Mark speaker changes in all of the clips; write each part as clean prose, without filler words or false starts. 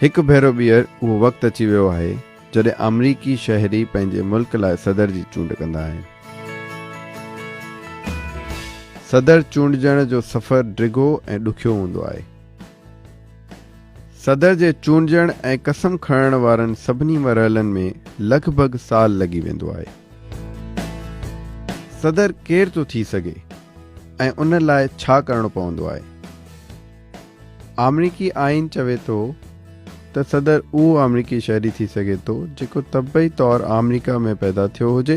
Speaker 1: هڪ ڀيرو ٻيهر اهو وقت اچي ويو آهي جڏهن آمريڪي شهري پنهنجي ملڪ لاء صدر جي چونڊ ڪندا آهن. صدر چونڊجڻ جو سفر ڊگهو ۽ ڏکيو هوندو آهي. صدر جي چونڊجڻ ۽ قسم کڻڻ وارن سڀني مرحلن ۾ لڳ ڀڳ سال لڳي ويندو آهي. صدر ڪير ٿو ٿي سگهي ۽ ان لاء ڇا ڪرڻو پوندو آهي؟ آمريڪي آئين چوي ٿو ته صدر اهو آمريڪي شهري ٿي سگهي ٿو جيڪو طبعي طور آمريڪا ۾ پيدا ٿيو هجي،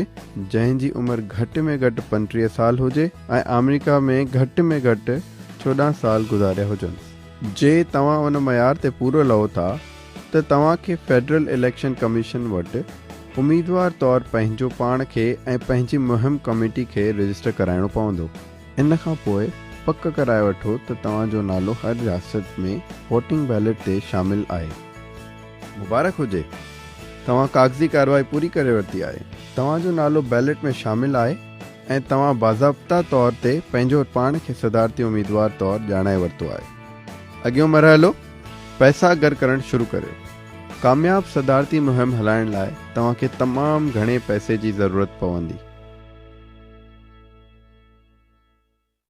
Speaker 1: جنهن جي عمر گهٽ ۾ گهٽ 35 سال هجي ۽ آمريڪا ۾ گهٽ ۾ گهٽ 14 سال گذاريا هجنس. جي توهان ان معيار تي پورو لهو ٿا ته توهان کي فيڊرل اليڪشن ڪميشن وٽ اميدوار طور پنهنجو پاڻ کي ۽ پنهنجي مهم ڪميٽي کي رجسٽر ڪرائڻو پوندو. ان کان پوء پڪ ڪرائي وٺو ته توهان جو نالو هر رياست ۾ ووٽنگ بيلٽ تي شامل آهي. مبارڪ هجي! توهان ڪاغذي ڪارروائي پوري ڪري ورتي آهي. توهان جو نالو بيلٽ ۾ شامل آهي ۽ توهان باضابطا طور تي پنهنجو پاڻ کي صدارتي اميدوار طور ڄاڻائي ورتو آهي. اڳيون مرحلو، پئسا گڏ ڪرڻ شروع ڪريو. ڪامياب صدارتي مهم هلائڻ لاء توهان کي تمام گهڻي پئسي جي ضرورت پوندي.